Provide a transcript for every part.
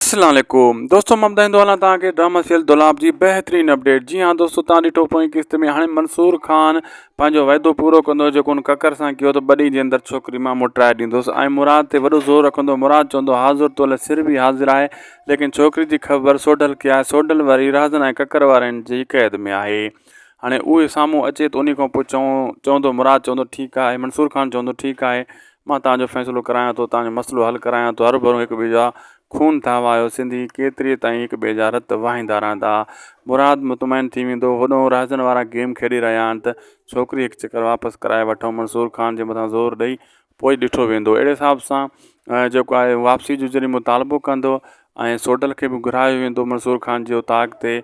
اسلام عليڪم دوستو مان ٻڌائيندو هلان توهان کي ڊراما سيريل دولاب جي بهترين اپڊيٽ جي ها دوستو توهان ڏٺو پوئين قسط ۾ هاڻي منصور خان پنهنجو وعدو پورو ڪندو جيڪو هن ڪڪر سان ڪيو ته ٻه ڏينهن جي اندر ڇوڪري مان موٽرائي ڏيندس ۽ مراد تي وڏو زور رکندو مراد چوندو حاضر تو لاء سر به حاضر آهي ليڪن ڇوڪري جي خبر سوڍل کي آهي سوڍل وري رازن ۽ ڪڪر وارن جي قيد ۾ آهي هاڻي اهي سامهون اچي ته انهي کان پوء چوندو مراد چوندو ٺيڪ آهي منصور خان چوندو ٺيڪ آهي مان توهان جو فيصلو ڪرايان ٿو، توهان جو مسئلو حل ڪرايان ٿو، هروڀرو هڪ ٻئي جا خون ٿا وهايو، سنڌي ڪيتري تائين هڪ ٻئي جا رت وهائيندا رهندا. مراد مطمئن ٿي ويندو، هوڏانهن رهزن وارا گيم کيڏي رهيا آهن ته ڇوڪري هڪ چڪر واپس ڪرائي وٺون، منصور خان جي مٿان زور ڏئي پوء ڏٺو ويندو. اهڙي حساب سان جيڪو آهي واپسي جو جڏهن مطالبو ڪندو ۽ سوڍل کي به گهرايو ويندو منصور خان جي اوطاق تي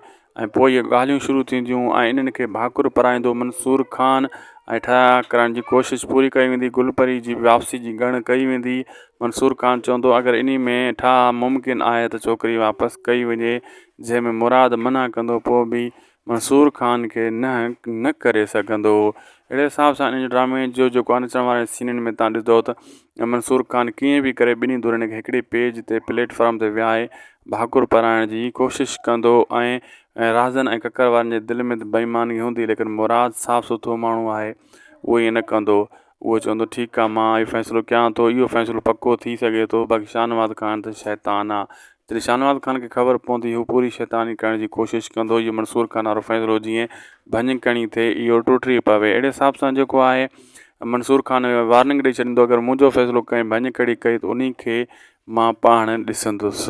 ۽ پوء اهي ڳالهيون شروع ٿينديون ۽ انهن کي ڀاڪر پرائيندو منصور خان ۽ ٺاهه ڪرڻ جي ڪوشش پوري ڪئي ويندي گل پري جي واپسي جي ڳڻ ڪئي ويندي منصور خان چوندو اگر انهي ۾ ٺاهه ممڪن آهي ته ڇوڪري واپس ڪئي وڃي جنهن ۾ مراد منع ڪندو پوء به منصور خان کي نه نه ڪري سگهندو اهڙي حساب سان ان ڊرامي جو جيڪو اچڻ وارن سينن ۾ تان ڏسندو ته منصور خان ڪيئن به ڪري ٻنهي ڌرين کي هڪڙي پيج تي پليٽ فارم تي ويهائي ڀاڪر پرائڻ جي ڪوشش ڪندو ۽ رازن ۽ ڪڪر وارن جي دل ۾ ته بي ايماني هوندي ليڪن مراد صاف سٿرو ماڻهو آهي اهو ائين نه ڪندو اهو چوندو ٺيڪ آهي مان اهو فيصلو ڪيان ٿو اهو فيصلو پڪو ٿي سگهي ٿو باقي شاهنواز خان ته شيطان آهي جڏهن شاهنواز خان کي خبر پوندي هو پوري شيطاني ڪرڻ جي ڪوشش ڪندو اهو منصور خان وارو فيصلو جيئن ڀڃ ڪڻي ٿئي اهو ٽٽي پوي اهڙي حساب سان جيڪو آهي منصور خان وارننگ ڏئي ڇڏيندو اگر منهنجو فيصلو ڪنهن ڀڃ ڪڙي ڪئي ته انهي کي مان پاڻ ڏسندس.